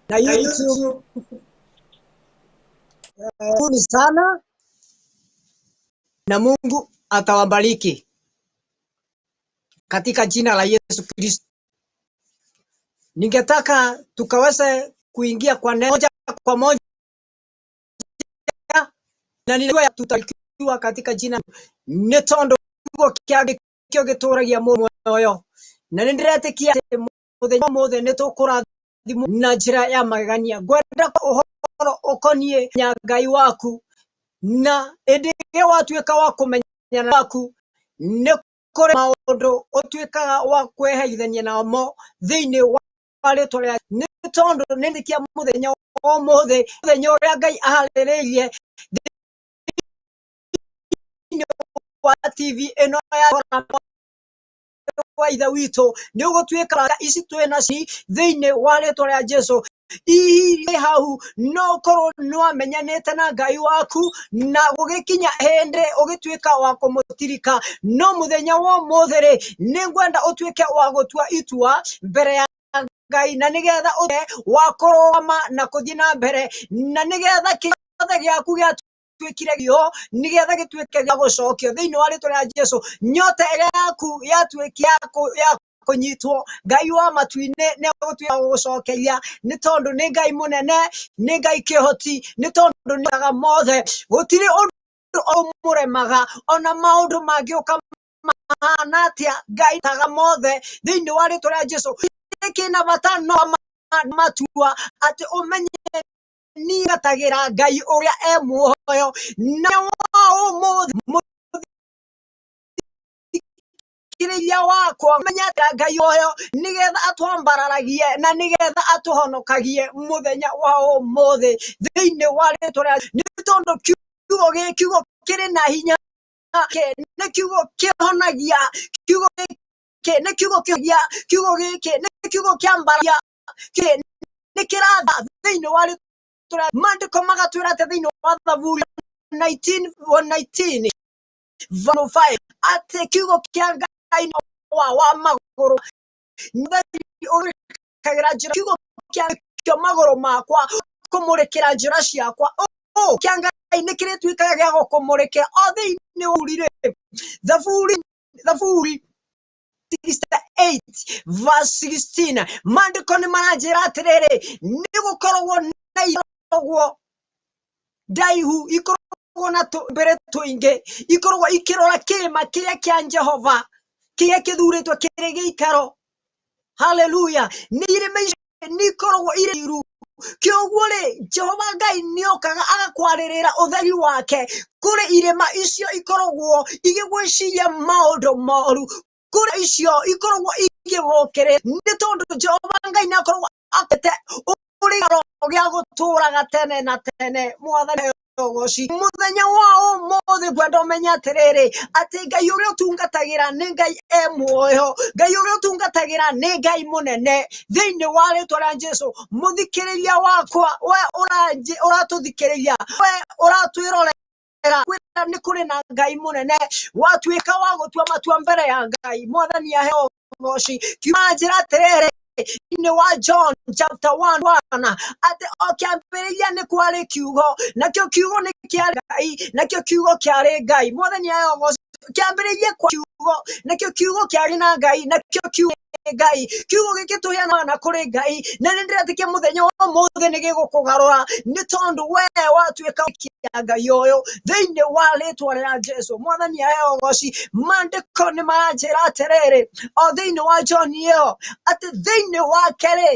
Na YouTube. Karibuni sana na Mungu atawabariki katika jina la Yesu Kristo. Ningetaka tukaweze kuingia kwa neno moja kwa moja na ninajua tutaikiwa katika jina nĩ tondũ kiugo kĩa kĩo gĩtũragia muoyo na nĩ ndĩretĩkia atĩ mũthenya ũmũthĩ nĩ tũkũrathimwo na njĩra ya magegania. Ngwenda ũhoro ũkoniĩ nya Ngai waku na ĩndĩ ĩrĩa watuĩka wa kũmenya waku nĩ kũrĩ maũndũ ũtuĩkaga wa kwĩherithania namo thĩinĩ wa rĩtwa rĩa nĩ tondũ nĩ ndĩkia mũthenya wa ũmũthĩ mũthenya ũrĩa Ngai aharĩrĩirie thĩinĩ wa TV ĩno ya wa ithe witũ nĩ ũgũtuĩka ici twĩ naci thĩinĩ wa rĩtwa rĩa Jesu. Hihi hau no ũkorwo nĩ wamenyanĩte na Ngai waku na gũgĩkinya hĩndĩ ũgĩtuĩka wa kũmũtirika, no mũthenya wa ũmũthĩ rĩ, nĩ ngwenda ũtuĩke wa gũtua itua mbere ya Ngai na nĩgetha ũtuĩke wa kũrũgama na kũthiĩ na mbere na nĩgetha kĩothe gĩaku gĩatuĩkire gĩo nĩgetha gĩtuĩke gĩa gũcokio thĩinĩ wa rĩtwa rĩa Jesu. Nyota ĩrĩa yaku yatuĩkia ya kũnyitwo, Ngai wa matu-inĩ nĩ egũtuĩka wa gũgũcokeria nĩ tondũ nĩ Ngai mũnene, nĩ Ngai kĩhoti, nĩ tondũ nĩ onaga mothe, gũtirĩ ũndũ ũmũremaga ona maũndũ mangĩũka mahana atĩa, Ngai taga mothe thĩinĩ wa rĩtwa rĩa Jesu. Kĩna bata no matua atĩ ũmenye niĩ Ngai ũrĩa e muoyo na wa ũmũthĩ mũthikĩrĩria wakwa menya atĩ Ngai ũyũ nĩgetha atwambararagie na nĩgetha atũhonokagie mũthenya wa ũmũthĩ thĩinĩ wa rĩtwa rĩa nĩ tondũ kiugo gĩkĩ kiugo kĩrĩ na hinya nĩ kiugo kĩhonagia kiugo gĩkĩ nĩ kiugo kĩhonagia kiugo gĩkĩ nĩ kiugo kĩambaragia nĩ kĩratha thĩinĩ wa rĩtwa rĩa maandĩko magatwĩra atĩ thĩinĩ wa Thaburi 19 105 atĩ kiugo kĩa Ngai nĩ wa wa magũrũ ũrĩkagĩra njĩra kiugo kĩa kĩo magũrũ makwa kũmũrĩkĩra njĩra ciakwa kĩa Ngai nĩ kĩrĩtuĩkaga gĩa gũkũmũrĩkĩra o thĩinĩ wa rĩ Thaburi Thaburi 68 verse 16 maandĩko nĩ maranjĩra atĩrĩrĩ nĩ gũkoragwo na ikoragwo ndaihu ikoragwo na tũmbĩrĩ tũingĩ ikoragwo ikĩrora kĩrĩma kĩrĩa kĩa Jehova kĩrĩa kĩthurĩtwo kĩrĩ gĩikaro. Haleluya! Nĩ irĩma icio nĩ ikoragwo irĩ iru kĩoguo rĩ Jehova Ngai nĩ okaga agakwarĩrĩra ũtheri wake kũrĩ irĩma icio ikoragwo igĩgwĩciria maũndũ moru, kũrĩ icio ikoragwo igĩgũkĩrĩra nĩ tondũ Jehova Ngai nĩ akoragwo akĩte ũrĩ gĩa gũtũraga tene na tene. Mwathani ũgoci mũthenya wa ũmũthĩ ngwenda ũmenye atĩrĩrĩ atĩ Ngai ũrĩa ũtungatagĩra nĩ Ngai e muoyo, Ngai ũrĩa ũtungatagĩra nĩ Ngai mũnene thĩinĩ wa rĩtwa rĩa Jesu. Mũthikĩrĩria wakwa we ũratũthikĩrĩria, we ũratwĩrorera, kwĩra nĩ kũrĩ na Ngai mũnene watuĩka wa gũtua matua mbere ya Ngai. Mwathani aheo ũgoci. Kiuga njĩra atĩrĩrĩ thĩinĩ wa John chapter 1 1 atĩ o kĩambĩrĩria nĩ kwarĩ kiugo, nakĩo kiugo nĩ kĩarĩ Ngai, nakĩo kiugo kĩarĩ Ngai. Mwathani aheo ũgoci. Kĩambĩrĩria kwa kiugo, nakĩo kiugo kĩarĩ na Ngai, nakĩo kiugo Ngai. Kiugo gĩkĩ tũheanaga kũrĩ Ngai na nĩ ndĩretĩkia mũthenya wa ũmũthĩ nĩ gĩgũkũgarũra nĩ tondũ we watuĩka kĩa Ngai ũyũ thĩinĩ wa rĩtwa rĩa Jesu. Mwathani aheo ũgoci. Maandĩko nĩ maranjĩra atĩrĩrĩ o thĩinĩ wa John ĩyo atĩ thĩinĩ wake rĩ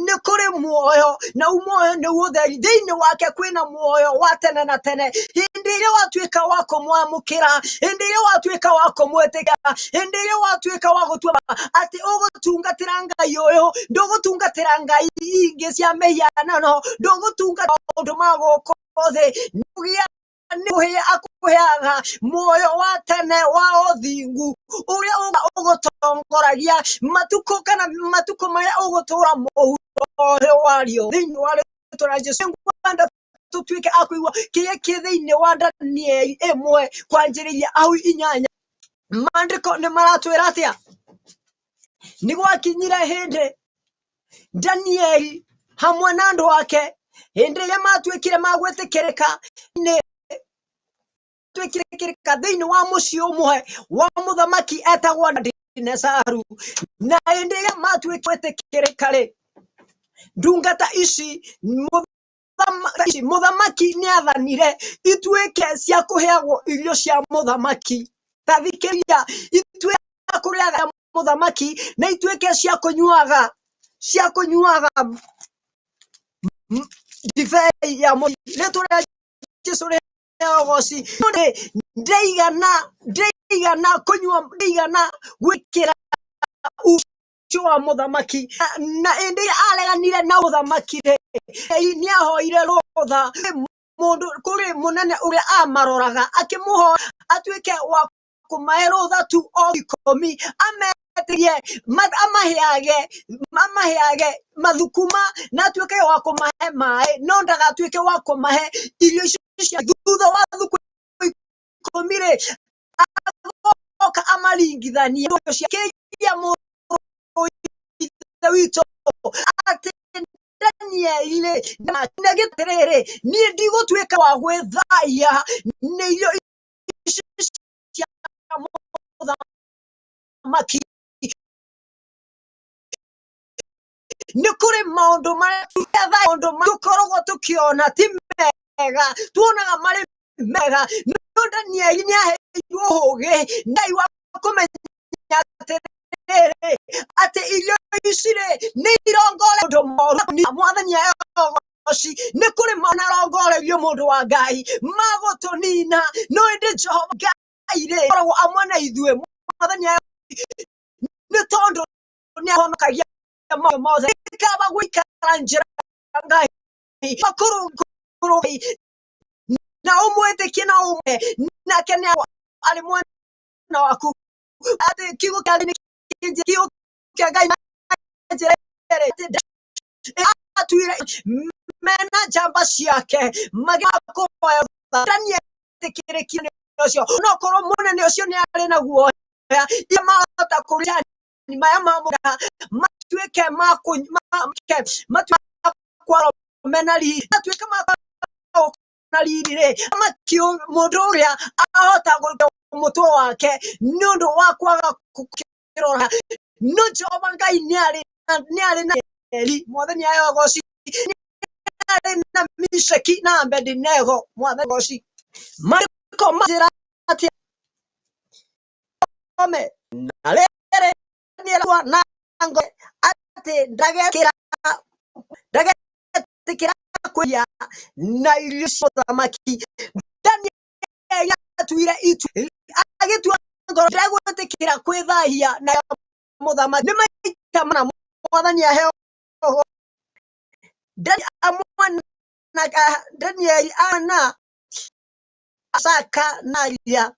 nĩ kũrĩ muoyo na muoyo nĩ ũtheri, thĩinĩ wake kwĩna muoyo wa tene na tene. Hĩndĩ ĩrĩa watuĩka wa kũmwamũkĩra, hĩndĩ ĩrĩa watuĩka wa kũmwĩtĩkĩra, hĩndĩ ĩrĩa watuĩka wa gũtua atĩ ũgũtungatĩra Ngai ũyũ, ndũgũtungatĩra ngai ingĩ cia mĩhianano, ndũgũtungatĩra maũndũ ma gũkũ thĩ, nĩ akũheaga muoyo wa tene wa ũthingu ũrĩa ũgũtongoragia matukũ kana matukũ marĩa ũgũtũra mũhuro ũyũ wario thĩinĩ wa rĩtwa rĩa Jesu. Ngwenda tũtuĩke a kũigua kĩrĩa kĩ thĩinĩ wa Danieli 1 kwanjĩrĩria hau 8. Maandĩko nĩ maratwĩra atĩa? Nĩ gwakinyire hĩndĩ Danieli Hamwe na andũ ake hĩndĩ ĩrĩa matuĩkire magwĩtĩkĩrĩka nĩ twĩkĩrĩka thĩinĩ wa mũciĩ ũmwe wa mũthamaki etagwo Nebukadinezaru. Na hĩndĩ ĩrĩa matuĩkire gwĩtĩkĩrĩka rĩ, ndungata ici mũthamaki nĩ athanire ituĩke cia kũheagwo irio cia mũthamaki. Ta thikĩrĩria, ituĩke cia kũrĩaga mũthamaki na ituĩke cia kũnyuaga ndibei ya rĩtwa rĩa Jesu rĩa ũgoci. Ndeigana kũnyua, ndeigana gwĩkĩra ũcio wa mũthamaki. Na hĩndĩ ĩrĩa areganire na mũthamaki rĩ, nĩ ahoire rũtha mũndũ kũrĩ mũnene ũrĩa amaroraga, akĩmũhoya atuĩke wa kũmahe rũtha tu o 10, ametĩrie amaheage mathukuma na atuĩke wa kũmahe maĩ, no ndagatuĩke wa kũmahe irio icio cia. Thutha wa thukũ 10 rĩ, agoka amaringithanie cia mũrũ ithe witũ atĩ Danieli rĩ na gĩtĩrĩrĩ, niĩ ndigũtuĩka wa gwĩthaia nĩ irio ici cia mũthamaki. Nĩ kũrĩ maũndũ marĩa maũndũ tũkoragwo tũkĩona ti mega, tuonaga marĩ mega, no Danieli nĩ aheirwo ũũgĩ Ngai wa kũmenya atĩrĩrĩ, atĩ irio ici rĩ nĩ irongore ũndũ moru. Mwathani ũgoci. Nĩ kũrĩ maũndũ arongoreirio mũndũ wa Ngai magũtũnina, no ĩndĩ Jehova Ngai rĩ akoragwo amwe na ithuĩ. Mwathani nĩ tondũ nĩ ahonokagia maũndũ mothe. Nĩ kaba gũikara njĩra Ngai makũrũ na ũmwĩtĩkie na ũmwe nake nĩ arĩ mwena waku, atĩ kiugo kĩa Ngai kiugo kĩa Ngai na njĩra ĩrĩ atuire mena njamba ciake magĩkũhoya. Daniel etĩkĩrĩkire nĩ ũcio, no korwo mũnene ũcio nĩ arĩ na guoya iria mahota kũrĩa maya ma mũgũnda matuĩke ma matuĩke kwaro mena riri, matuĩke ma na riri rĩ, mũndũ ũrĩa ahota gũte mũtwe wake nĩ ũndũ wa kwaga kũrora. No Jehova Ngai nĩ arĩ na Eli. Mwathani aheo ũgoci. Nĩ arĩ na Misheki na Abedinego. Mwathani ũgoci. Maandĩko manjĩra atĩa? Ome na rĩrĩ nĩeragwo na ngo atĩ ndagetĩkĩra kũrĩa na irio cia mũthamaki. Danieli atuire itua, agĩtua ngoro ndegwĩtĩkĩra kwĩthahia na mũthamaki. Nĩ maita mana. Mwathani aheo. Danieli ana Asaka na Aria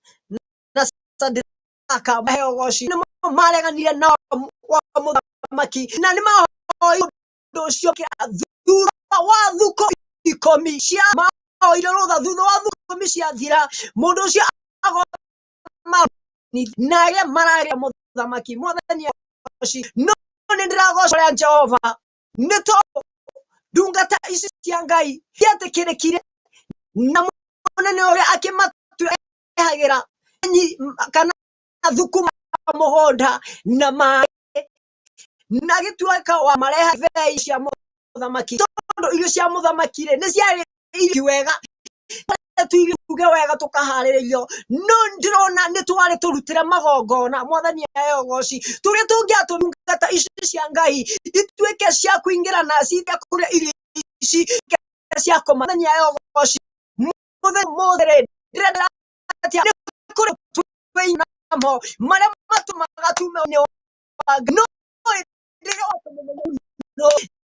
na Sadiraka maheo ũgoci. Nĩ mareganire na wa mũthamaki na nĩ mahoire ũndũ ũcio. Thutha wa thukũ 10 cia mahoire rũtha, thutha wa thukũ 10 ciathira, mũndũ ũcio agoma na arĩa mararĩa mũthamaki. Mwathani ũgoci. No nĩ ndĩragoca ũrĩa Jehova nĩ tondũ ndungata ici cia Ngai cietĩkĩrĩkire na mũnene ũrĩa akĩmatwehagĩra kana thukuma mũgũnda na maĩ, na agĩtuĩka wa mareha ndibei cia mũthamaki, tondũ irio cia mũthamaki rĩ nĩ ciarĩ irio wega tuge wega tũkaharĩrĩrio. No ndĩrona nĩ twarĩ tũrutĩre magongona. Mwathani aheo ũgoci. Tũrĩa tũngĩatũngata ici cia Ngai ituĩke cia kũingĩra na cia kũrĩa irio ici cia kũmathani aheo ũgoci. Mũthenya mũthĩ rĩ, ndĩrenda atĩa? Nĩ kũrĩ twĩnamo marĩa matũmaga tume nĩ wa Ngai, no ĩndĩ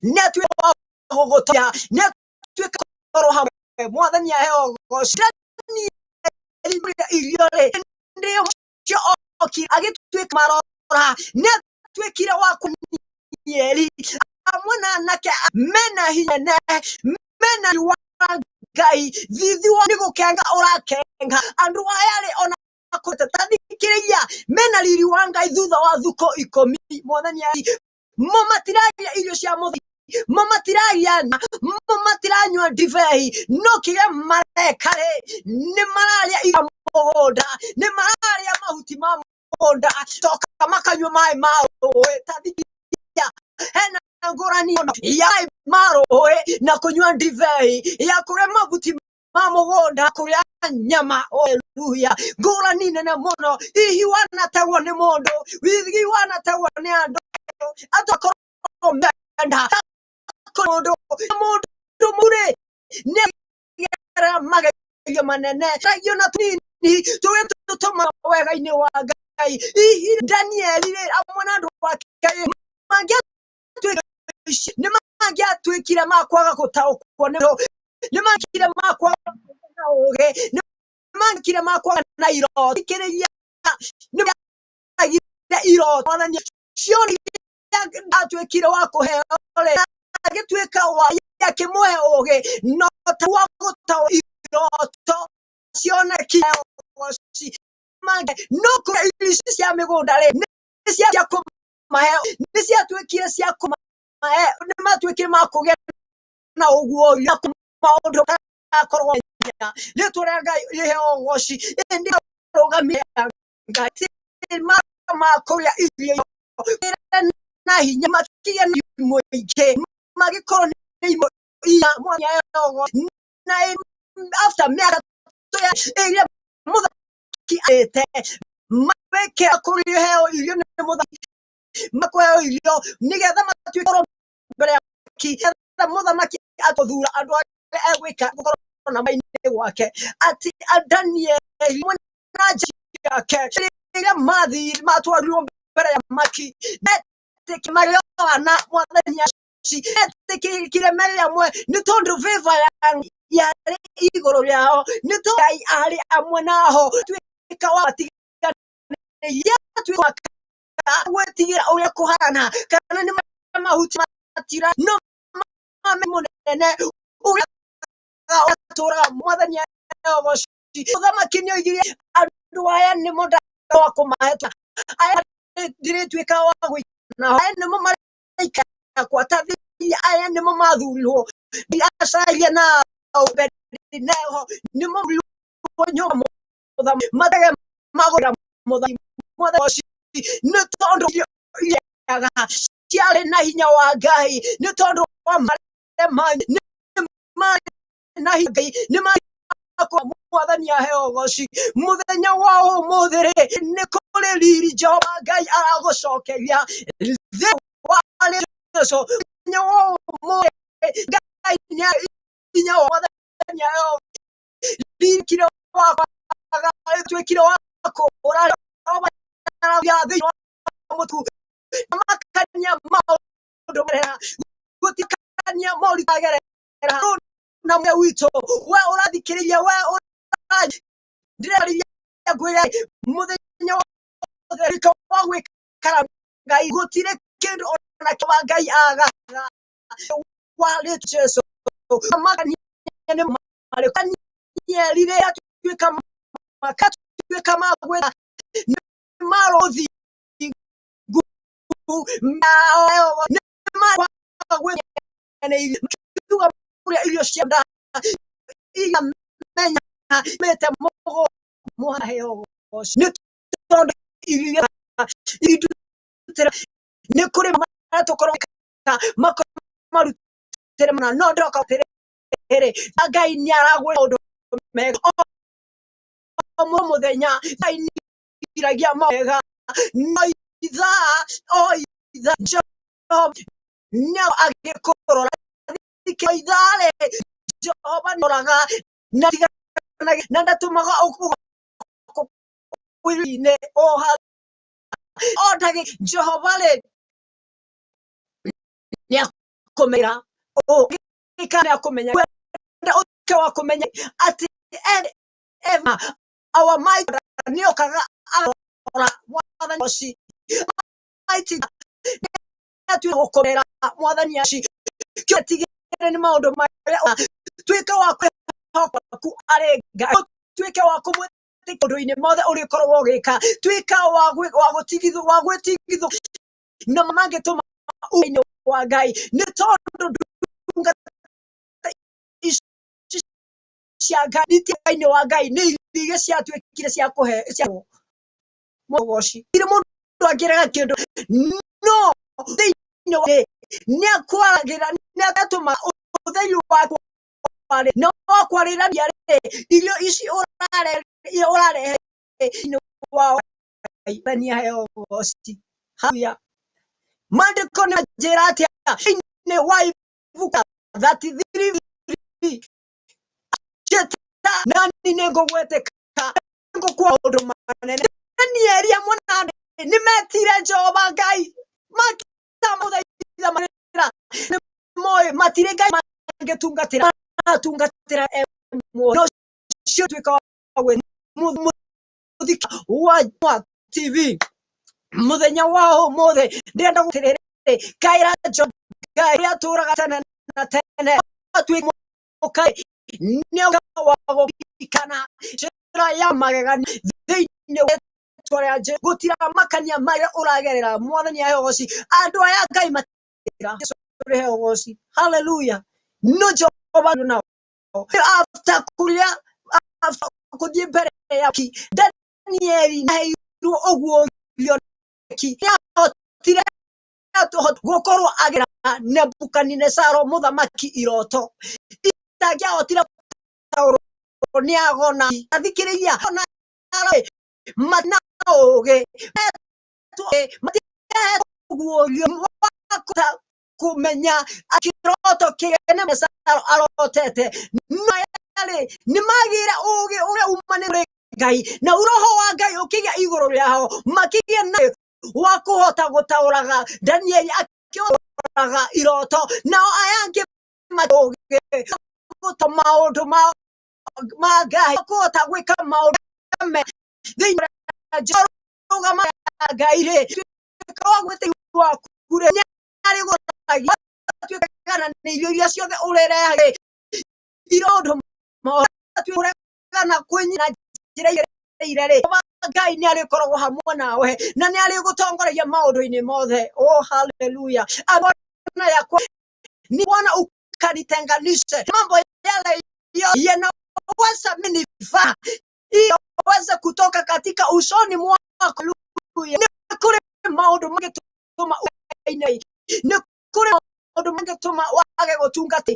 nĩ atuĩka wa gũgũtoria, nĩ atuĩka korwo hamwe. Mwathani aheo ũgoci. Danieli kũrĩa irio rĩ, hĩndĩ ĩyo okire agĩtuĩka marora, nĩ atuĩkire wa Danieli amwe na anake mena hinya mena wa Ngai. Thithi wa nĩ gũkenga ũrakenga andũ aya rĩ, ona tathikĩrĩria, mena riri wa Ngai. Thutha wa thukũ 10, mwathani mo matirarĩa irio cia mũthamaki. Mo matiragia mo matiranyua ndibei, no kĩrĩa mareka rĩ, nĩ mararĩa irio mũgũnda, nĩ mararĩa mahuti ma mũgũnda, coka makanyua maĩ ma rũĩ. Ta thikĩrĩria, hena ngũrani mũno ya maĩ ma rũĩ na kũnyua ndibei, ya kũrĩa mahuti ma mũgũnda, kũrĩa nyama. Haleluya! Ngũrani nene mũno. Hihi wanategwo nĩ mũndũ, hihi wanategwo nĩ andũ, atakorwo menda mũndũ mũndũ mũrĩ nĩ agera magerio manene tagio na tũnini tũrĩa tũtũmaga wega-inĩ wa Ngai. Hihi Danieli rĩ, amwe na andũ ake rĩ, nĩ mangĩatuĩkire ma kwaga gũtaũkwo nĩ nĩ mangĩatuĩkire ma kwaga na ũũgĩ, nĩ mangĩatuĩkire ma kwaga na iroto. Thikĩrĩria, nĩ mangĩagire iroto. Mwathani cionire atuĩkire wa kũheo rĩ, agĩtuĩka wa akĩmũhe ũũgĩ no ta wa gũtaũra iroto cionekire ũgoci mangĩ. No kũrĩa irio ici cia mĩgũnda rĩ, nĩ cia kũmahe, nĩ ciatuĩkire cia kũmahe, nĩ matuĩkire ma kũgĩa na ũguo na maũndũ akorwo rĩtwa rĩa Ngai rĩheo ũgoci. Ĩndĩ rũgamia Ngai ti ma kũrĩa irio na hinya, makĩgĩa na mũingĩ, magĩkorwo nĩ imwe inya mwanya ũgoci na after mĩaka ĩrĩa mũthamaki ĩte mawĩke kũrĩheo irio nĩ mũthamaki, makũheo irio nĩgetha matuĩke mbere ya mũthamaki, mũthamaki akũthura andũ arĩa egwĩka gũkorwo na mainĩ gwake, atĩ Danieli na nja yake rĩrĩa mathire matwarirwo mbere ya mũthamaki, metĩkire marĩ ana mwathani etĩkĩrire marĩ amwe, nĩ tondũ favor ya yarĩ igũrũ rĩao, nĩ tondũ Ngai arĩ amwe nao. Tuĩka wa matiganĩria, tuĩka gwĩtigĩra ũrĩa kũhana kana nĩ mahuti matira, no mame mũnene ũrĩa atũraga mwathani ũgoci. Mũthamaki nĩ oigire andũ aya nĩmo wa kũmahe, aya ndĩrĩtuĩka wa gũikara nao, aya nĩmo maraikara kwa tathia, aya nĩmo mathurirwo Acaria na Abednego, nĩmo nyũmba mũthamaki matege magũra mũthamaki mwathani, nĩ tondũ irĩaga ciarĩ na hinya wa Ngai, nĩ tondũ wa marĩa nĩ marĩ na hinya Ngai, nĩ marĩ mwathani aheo ũgoci. Mũthenya wa ũmũthĩ rĩ, nĩ kũrĩ riri Jehova Ngai aragũcokeria thĩ wa Jesu. Mũthenya wa ũmũthĩ Ngai nĩ hinya wa mwathani aheo riri wa tuĩkire wa kũra thĩinĩ wa mũtu makania maũndũ marĩa gũtikania moritũ agerera na mwe witũ. We ũrathikĩrĩria, we ndĩrarĩria ngwĩre mũthenya wothe wĩka wa gwĩkara Ngai, gũtirĩ kĩndũ ona kĩmwe Ngai agaga wa rĩtwa Jesu. Makania nĩ marĩkũ Danieli rĩrĩa atuĩka makatuĩka ma gwĩka nĩ marũthi nĩ marũthi kũrĩa irio cia nda iria menya mĩte mũgo mwaheo nĩ tondũ irio indutĩra nĩ kũrĩ marĩa tũkorwo makorwo marutĩre mana, no ndoka atĩrĩrĩ, Ngai nĩ aragwĩra maũndũ mega o mũthenya. Ngai nĩ iragia mawega no ithaa o ithaa Jehova nĩ agĩkũrora o ithaa rĩ, Jehova nĩoraga na na ndatũmaga ũkũinĩ oha o ndagĩ Jehova rĩ nĩ akũmenya ũgĩka nĩ akũmenya wenda ũtuĩke wa kũmenya atĩ eva our might nĩ okaga arora mwathani ũci mighty nĩ atuĩka gũkũmera mwathani aci kĩtigĩre nĩ maũndũ marĩa tuĩke wa kwĩhoka ku arĩ Ngai, tuĩke wa kũmwĩtĩkia ũndũ-inĩ mothe ũrĩkorwo ũgĩka, tuĩka wa gũtigithũ wa gwĩtigithũ na mangĩtũma uinĩ Wa Ngai nĩ tondũ ndungata ici cia Ngai thĩinĩ wa Ngai nĩ iria ciatuĩkire cia kũhe cia mũgoci tirĩ mũndũ angĩrega kĩndũ no thĩinĩ wa nĩ akwaragĩra nĩ atũma ũtheri waku warĩ na wakwarĩrania rĩ irio ici ũrarehe ũrarehe thĩinĩ wa Ngai nĩ aheo ũgoci. Haleluya. Maandĩko nĩ manjĩra atĩa thĩinĩ wa ibuku 33 njĩta nani nĩ ngũgwetĩka ngũkua maũndũ manene. Danieli hamwe na andũ nĩ metire Jehova Ngai matamũthaitha marĩra nĩ moĩ matirĩ Ngai mangĩtungatĩra matungatĩra e muoyo no ũcio tuĩka wa mũthika wa wa TV muthenya wa ũmũthĩ ndĩrenda gũtirĩrĩ kaĩra Jehova Ngai ũrĩa atũũraga tene na tene atuĩke mũkai nĩ wa gũkirikana njĩra ya magegania thĩinĩ wa rĩtwa rĩa Jesũ gũtiramakania marĩa ũragerera mwathani aheo ũgoci andũ aya Ngai matira Jesũ rĩheo ũgoci haleluya no Jehova nao after kũrĩa after kũthiĩ mbere ya ki Danieli aheirwo ũguo ki nĩahotire gũkorwo agĩra Nebukadinezaro mũthamaki iroto itangĩahotire gũtaũrwo nĩ agona athikĩrĩria ona matina ũgĩ matiahetwo ũguũrio wa kũmenya kĩroto kĩrĩa Nebukadinezaro arotete no aya-rĩ nĩ magĩire ũgĩ ũrĩa umanĩte Ngai na roho wa Ngai ũkĩgĩa igũrũ rĩao makĩgĩa na wa kũhota gũtaũraga Danieli akĩũraga iroto nao aya angĩ makĩũgĩ gũta maũndũ ma ma Ngai kũhota gwĩka maũndũ me thĩinĩ wa rũgama Ngai rĩ tuĩka wa gwĩtĩkia waku rĩ nĩ arĩgũragia tuĩka na nĩ irio iria ciothe ũrĩrehaga irondo kũregana kwĩnyina njĩra igĩrĩire rĩ Ngai nĩ arĩkoragwo hamwe nawe na nĩ arĩgũtongoragia maũndũ-inĩ mothe. Oh, haleluya! Bwana yakwa ni Bwana ukanitenganishe mambo yale yote yanaweza minifaa ili waweze kutoka katika usoni mwako. Haleluya. Nĩ kũrĩ maũndũ mangĩtũma ũine nĩ kũrĩ maũndũ mangĩtũma wage gũtungata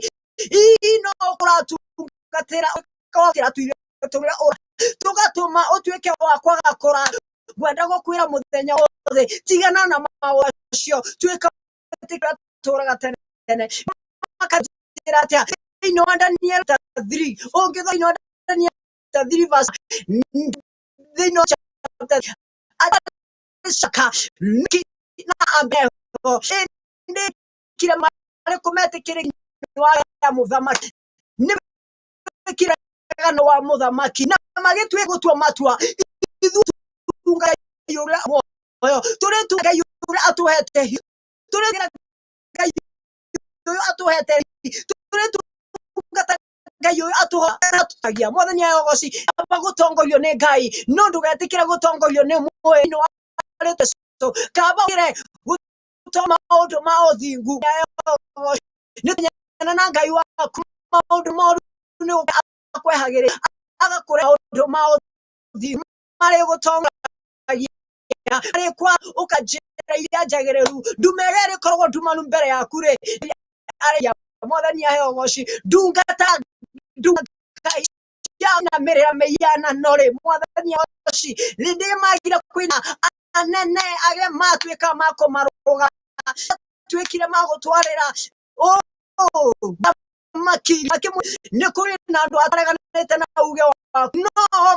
hihi no ũratungatĩra ũkawatĩra tũirio tũrĩa ũra tũgatũma ũtuĩke wa kwaga kũra ngwenda gũkwĩra mũthenya wothe tigana na maũndũ macio tuĩka wĩtĩkĩra tũraga tene tene makanjĩra atĩa thĩinĩ wa Daniel 3 ũngĩthoma thĩinĩ wa Daniel 3 verse thĩinĩ wa chapter Shaka Miki na Abednego ĩndĩ kire marĩkũ metĩkĩre wa mũthamaki nĩ mekire gano wa mũthamaki na magĩtua gũtua matua ithuĩ tunga Ngai ũrĩa muoyo tũrĩ tu Ngai ũrĩa atũhete hinya tũrĩ Ngai ũyũ atũhete tũrĩ tungata Ngai ũyũ atũhotagia mwathani ayogoci amba gũtongorio nĩ Ngai no ndũgetĩkĩre gũtongorio nĩ mwĩrĩ wa Jesu kaba ũkĩre gũtoo maũndũ ma ũthingu nĩ tũmenyana na Ngai waku maũndũ moru nĩ akwehagĩrĩria agakũre maũndũ ma ũthingu marĩ gũtongoragia marĩ kwa ũkanjĩra iria njagĩrĩru ndume ĩrĩa ĩrĩkoragwo ndumanu mbere yaku rĩ arĩa mwathani aheo ũgoci ndungata ndungata cianamĩrĩra mĩhianano rĩ mwathani ũgoci rĩndĩ magire kwĩna anene arĩa matuĩka makũmarũga tuĩkire magũtwarĩra maki nĩ kũrĩ na andũ atareganĩte na uge waku no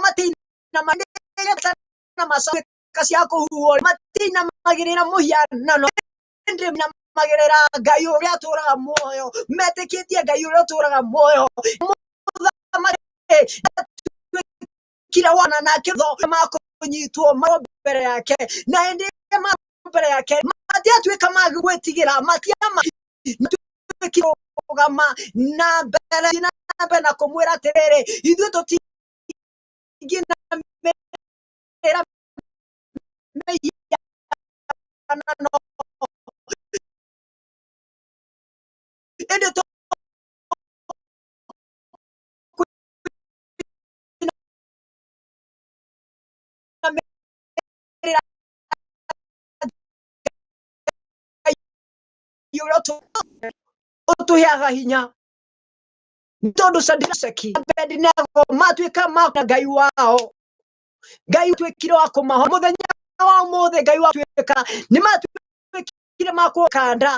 matinamagĩrĩra na macoka cia kũhuhwo matinamagĩrĩra mũhianano ĩndĩ mainamagĩrĩra Ngai ũrĩa atũraga muoyo metĩkĩtie Ngai ũrĩa ũtũraga muoyo mũthamaki kira wana nake tho makũnyitwo marwo mbere yake na hĩndĩ ĩrĩa marwo mbere yake matiatuĩka ma gwĩtigĩra matiamatuĩkire rũgama na mbere na mbere na kũmwĩra atĩrĩrĩ ithuĩ tũtingĩinamĩrĩra mĩhianano. Ĩndĩ tũkũinamĩrĩra Ngai ũrĩa ũtũheaga hinya. Nĩ tondũ Shadraka, Abednego matuĩka ma Ngai wao, Ngai tuĩkire wa kũmaho mũthenya wa ũmũthĩ. Ngai wa tuĩka nĩ matuĩkire ma kũkanda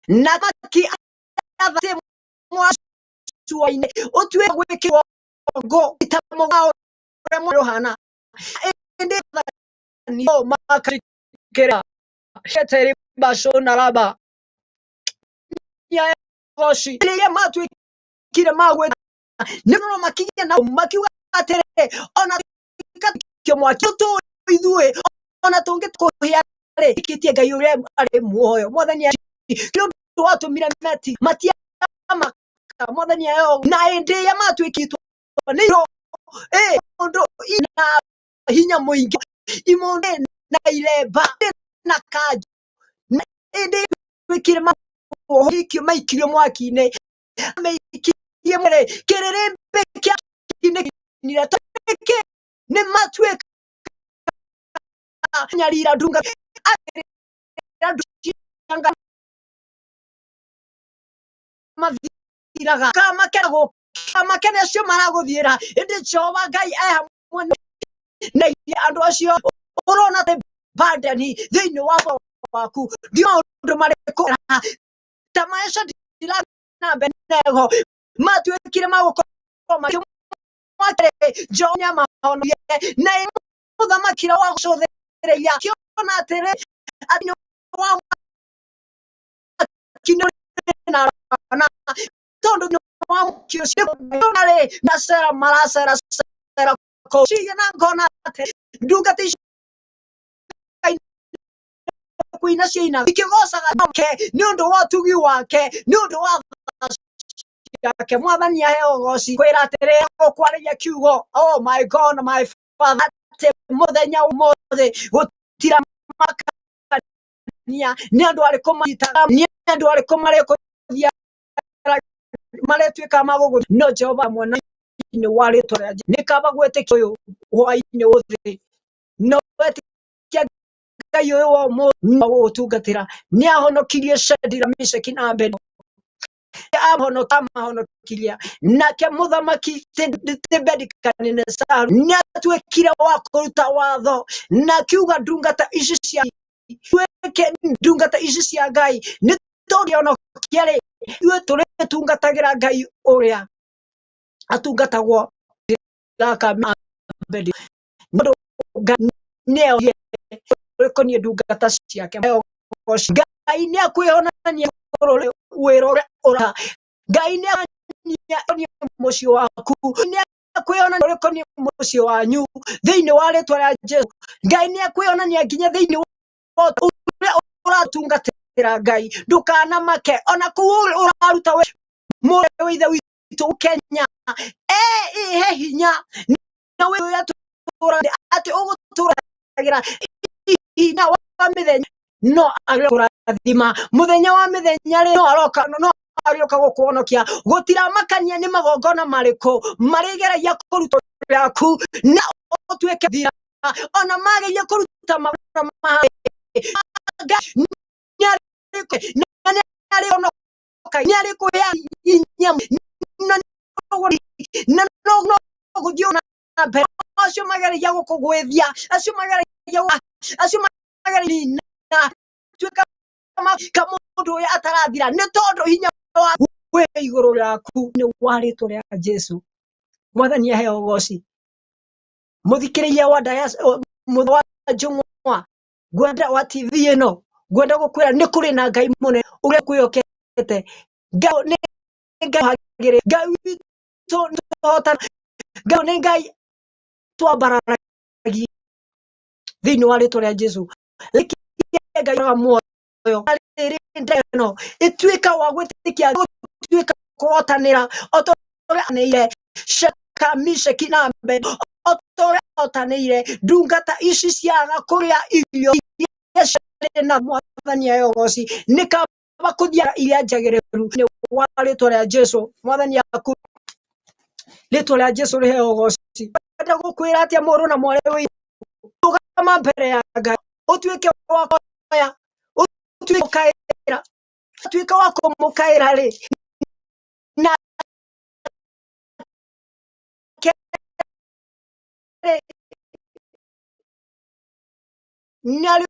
na maki athate mwacuainĩ ũtuĩke gwĩkĩrwo ngo ta mũgao ũrĩa mwĩrĩ ũhana, ĩndĩ no makirikira sheteri bashona raba goci rĩrĩa matuĩkire magwĩta nĩ no makinya na makiuga atĩrĩ, ona kĩo mwaki tũ ithuĩ ona tũngĩkũhĩa rĩ ikitie Ngai ũrĩa arĩ muoyo. Mwathani nĩ ũndũ watũmire meti matiamaka. Mwathani ayo na ĩndĩ ĩrĩa matuĩkĩtwo nĩ iro ĩ mũndũ ina hinya mũingĩ imonde na iremba na kanjũ na ĩndĩ twĩkire maikio maikirio mwaki-inĩ maikirie mwĩrĩ kĩrĩrĩmbĩ kĩa nire tũkĩ nĩ matuĩka nyarira ndunga mathiraga kamakena kamakena acio maragũthiĩra, ĩndĩ Jehova Ngai e hamwe na andũ acio ũrona ta bandani thĩinĩ wa waku. Ndio maũndũ marĩkũ ta maesha na Abednego matuĩkire magũkorwo makĩmwakĩrĩ Jehova nĩamahonokirie na mũthamaki wa gũcũthĩrĩria kĩona atĩrĩ atĩ wa mwaki nĩ na na tondũ nĩ wa mwaki ũcio na rĩ macera maracera cera kũu cigana ngona atĩ ndungata ici kuina ciaina ikĩgocaga ke nĩ ũndũ wa ũtugi wake, nĩ ũndũ wa tha ciake. Mwathani aheo ũgoci. Kwĩra atĩrĩ gũkwarĩria kiugo, oh my God, my Father, atĩ mũthenya ũmũthĩ gũtira makania nĩ andũ arĩkũ manyitaga, nĩ andũ arĩkũ marĩkũthiaga marĩtuĩka magũgũ, no Jehova mwena-inĩ wa rĩtwa rĩa Jesũ. Nĩ kaba gwĩtĩkia ũyũ hwaĩ-inĩ ũthĩ no wetĩkia Ngai ũyũ wa ũmũthĩ wa gũgũtungatĩra. Nĩ ahonokirie Shadraka, Meshaki na Abednego, amahonokirie nake mũthamaki Nebukadnezar nĩ atuĩkire wa kũruta watho na akiuga ndungata ici cia tuĩke ndungata ici cia Ngai nĩ tũngĩonokia rĩ, ithuĩ tũrĩtungatagĩra Ngai ũrĩa atungatagwo Shadraka, Abednego. Nĩ ũndũ Ngai nĩoire ũrĩkoniĩ ndungata ciake. Ngai nĩ akwĩonania igũrũ rĩ wĩra ũrĩa ũra Ngai nĩ akwĩonania mũciĩ waku, nĩ akwĩonania ũrĩkoniĩ mũciĩ wanyu thĩinĩ wa rĩtwa rĩa Jesu. Ngai nĩ akwĩonania nginya thĩinĩ wa ũrĩa ũratungatĩra Ngai. Ndũkanamake ona kũu ũraruta wĩra, mũrũ wa ithe witũ Kenya he hinya na wĩra tũra atĩ ũgũtũragĩra ihinda wa mĩthenya no agĩkũrathima mũthenya wa mĩthenya rĩ no aroka no arĩũka gũkũhonokia. Gũtiramakania nĩ magongona marĩkũ marĩgeragia kũrutwo yaku na ũtuĩke thira, ona mageria kũruta magongona ma nĩ arĩkũhea hinya na no gũthiĩ na mbere. Acio mageragia gũkũgwĩthia, acio mageragia acio mageragia na tuĩka kamũndũ ũyũ atarathira nĩ tondũ hinya wa wĩ igũrũ rĩaku nĩ wa rĩtwa rĩa Jesu. Mwathani aheo ũgoci. Mũthikĩrĩria wa Dias wa Njũng'wa ngwenda wa TV ĩno, ngwenda gũkwĩra nĩ kũrĩ na Ngai mũnene ũrĩa kwĩhokete. Ngai nĩ Ngai hagĩrĩ Ngai witũ nĩtũhotana. Ngai nĩ Ngai twambararagia thĩinĩ wa rĩtwa rĩa Jesu. Rĩkia Ngai wa muoyo rĩrĩ ndeno ĩtuĩka wa gwĩtĩkia gũtuĩka kũhotanĩra o ta ũrĩa anĩire Shaka, Meshaki na Abednego, o ta ũrĩa ahotanĩire ndungata ici ciaga kũrĩa irio iria ciarĩ na Mwathani aheo ũgoci. Nĩ kaba kũthiaga iria njagĩrĩru nĩ Wa rĩtwa rĩa Jesu, mwathani aku rĩtwa rĩa Jesu rĩheo ũgoci. Enda gũkwĩra atĩa mũrũ na mwarĩ wĩ rũgama mbere ya Ngai, ũtuĩke wa kũhoya, ũtuĩke ũkaĩra, ũtuĩke wa kũmũkaĩra rĩ, nake rĩ nĩarĩũkaga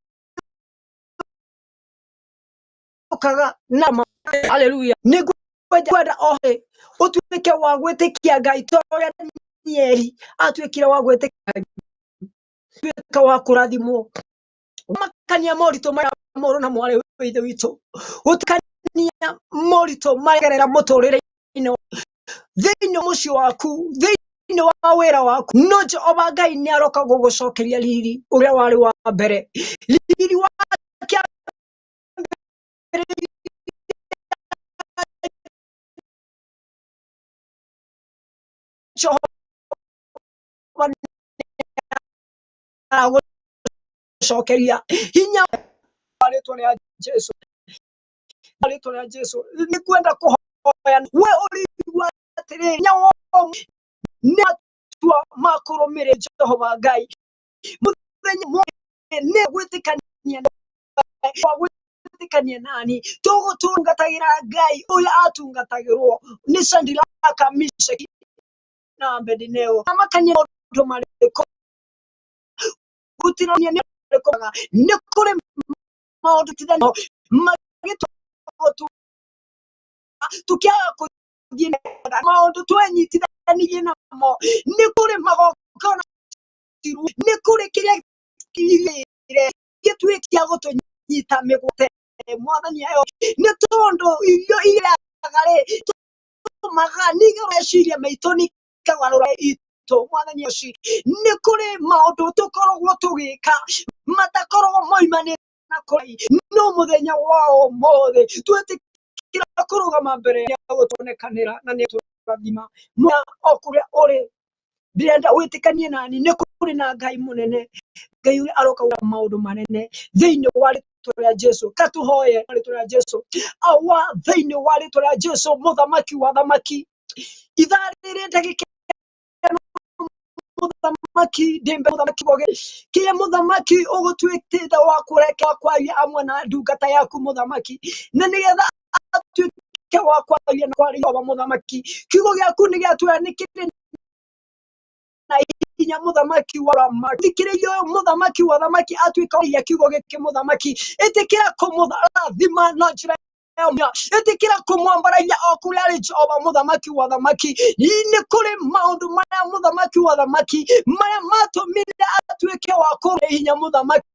na haleluya. Nĩngwenda o ũtuĩke wa gwĩtĩkia Ngai ta ũrĩa Danieli atuĩkire wa gwĩtĩkia Ngai, tuĩka wa kũrathimwo. Makania moritũ marĩa mũrũ na mwarĩ wa ithe witũ, gũtukania moritũ magerera mũtũrĩre-inĩ, thĩinĩ wa mũciĩ waku, thĩinĩ wa wĩra waku, no Jehova Ngai nĩ aroka gũgũcokeria riri ũrĩa warĩ wa mbere, riri wa kĩambĩrĩria. Jehova nĩ aragũcokeria hinya wa rĩtwa rĩa Jesu, rĩtwa rĩa Jesu. Nĩ kwenda kũhoya we ũrĩigua atĩrĩrĩ, hinya wa nĩ matua ma kũrũmĩrĩra Jehova Ngai mũthenya nĩ gwĩtĩkania wa gwĩtĩkania nani tũgũtungatagĩra Ngai ũrĩa atungatagĩrwo nĩ Shadraka, Meshaki na Abednego. Amakania maũndũ marĩkũ gũtirania nĩ nĩ kũrĩ maũndũ tithano magĩtũma tũkĩaga kũthiĩ na maũndũ twenyitithanirie namo, nĩ kũrĩ magongona, nĩ kũrĩ kĩrĩa kĩrĩa gĩtuĩke gĩa gũtũnyita mĩgwate. Mwathani aheo nĩ tondũ irio iria rĩ tũmaga ningĩ meciria maitũ nĩ kagarũra itũ. Mwathani ũcio, nĩ kũrĩ maũndũ tũkoragwo tũgĩka matakoragwo moimanĩte na kũrĩ, no mũthenya wa ũmũthĩ twĩtĩkĩra kũrũgama mbere ya gũtuonekanĩra na nĩ tũrathima o kũrĩa ũrĩ. Ndĩrenda wĩtĩkanie nani nĩ kũrĩ na Ngai mũnene, Ngai ũrĩa aroka gwĩka maũndũ manene thĩinĩ wa rĩtwa rĩa Jesu. Katũhoye rĩtwa rĩa Jesu. Awa, thĩinĩ wa rĩtwa rĩa Jesu, mũthamaki wa thamaki, ithaa rĩrĩ ndagĩka mũthamaki ndĩmbe mũthamaki woge kĩrĩa mũthamaki ũgũtuĩkĩte wa kũreke wa kwaria amwe na ndungata yaku mũthamaki, na nĩgetha atuĩke wa kwaria na kwaria wa mũthamaki. Kiugo gĩaku nĩ gĩatwĩra nĩ kĩrĩ na hinya mũthamaki wa thamaki. Thikĩrĩria ũyũ mũthamaki wa thamaki atuĩka wa kiugo gĩkĩ mũthamaki, ĩtĩkĩra kũmũrathima na njĩra ya mwanya, ĩtĩkĩra kũmwambararia o kũrĩa arĩ. Jehova mũthamaki wa thamaki, nĩ kũrĩ maũndũ marĩa mũthamaki wa thamaki marĩa matũmire atuĩke wa kũrĩ hinya mũthamaki,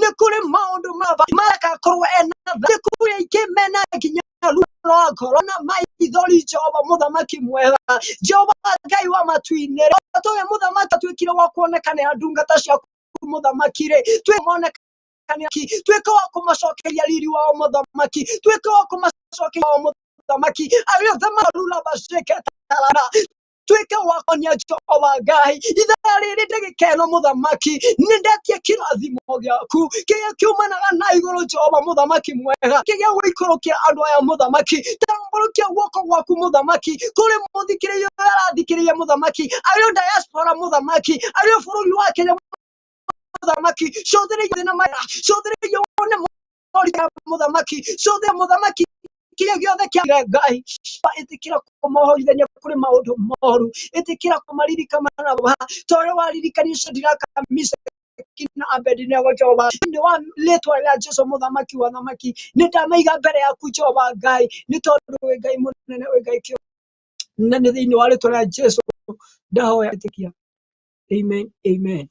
nĩ kũrĩ maũndũ marakakorwo ena nĩ kũrĩ aingĩ mena nginya ruo rwa ngoro na maithori. Jehova mũthamaki mwega, Jehova Ngai wa matu-inĩ, towe mũthamaki atuĩkire wa kuonekanĩra ndungata ciaku mũthamaki rĩ, twĩmonekania tuĩke wa kũmacokeria riri wao mũthamaki, tuĩke wa kũmacokeria wao mũthamaki, arĩa othe marura baceke tarara tuĩke wa kuonia Jehova Ngai ithaa rĩrĩ ndagĩka ĩno mũthamaki, nĩ ndetie kĩrathimo gĩaku kĩrĩa kiumanaga na igũrũ. Jehova mũthamaki mwega, kĩrĩa gũikũrũkia andũ aya mũthamaki, tambũrũkia guoko gwaku mũthamaki kũrĩ mũthikĩrĩria ũrĩa arathikĩrĩria mũthamaki, arĩ diaspora mũthamaki, arĩ bũrũri wa Kenya mũthamaki, cũthĩrĩria thĩna maya, cũthĩrĩria wone moritũ mũthamaki, cũthĩrĩria mũthamaki kĩrĩa gĩothe kĩa Ngai. Ĩtĩkĩra kũmohorithania kũrĩ maũndũ moru, ĩtĩkĩra kũmaririkana baba ta ũrĩa waririkania Shadraka, Meshaki na Abednego. Jehova, thĩinĩ wa rĩtwa rĩa Jesu mũthamaki wa thamaki, nĩ ndamaiga mbere yaku Jehova Ngai, nĩ tondũ wĩ Ngai mũnene, wĩ Ngai kĩo na nĩ thĩinĩ wa rĩtwa rĩa Jesu ndahoya ĩtĩkia. Amen, amen.